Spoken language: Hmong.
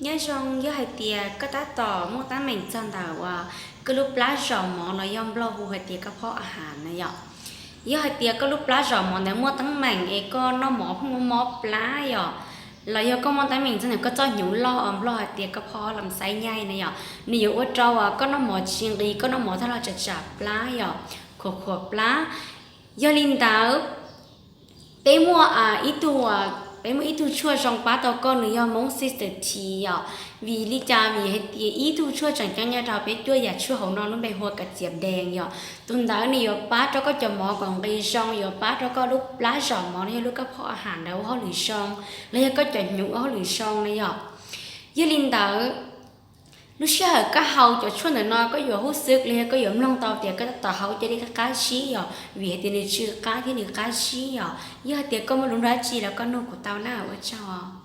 Nyob zoo, yog hais tias koj tab tom muaj teeb meem txog ntawm uas koj lub plab zom mov los yog Nplog hu hais tias กระเพาะอาหาร na yom. Yog hais tias koj lub plab zom mov ntawd muaj teeb meem es koj noj mov pheej mob mob plab yom, los yog koj muaj teeb meem txog ntawm koj txoj hnyuv loj uas Nplog hais tias กระเพาะลำไส้ใหญ่ na yom, nws yuav ua rau uas koj noj mov tsis nqis, koj noj mov tag los tsam tsam plab yom, khuam khuam plab. Yog li ntawd, peb muaj ib tug, peb muaj ib tug tshuaj zoo pab tau koj, nws yog Hmoob Sister Tea yom. Vim li cas? Vim hais tias ib tug tshuaj tseem ceeb nyob rau peb cuaj yam tshuaj hauv no lub npe hu ua กระเจี๊ยบแดง yom. Tus ntawd nws yuav pab rau koj cov mov kom nqis zoo, yuav pab rau koj lub plab zom mov los yog lub กระเพาะอาหาร ntawd ua hauj lwm zoo, los yog koj cov hnyuv ua hauj lwm zoo na yom. Yog li ntawd, lub sij hawm koj haus cov tshuaj ntawm no koj yuav hub xwb los yog koj yuav mloog tau tias koj tab tom haus cia li qab qab zib yom, vim hais tias nws tsw qab thiab nws qab zib yom. Yog hais tias koj muaj lus nug dab tsi los koj nug kuv tau na, ua tsaug.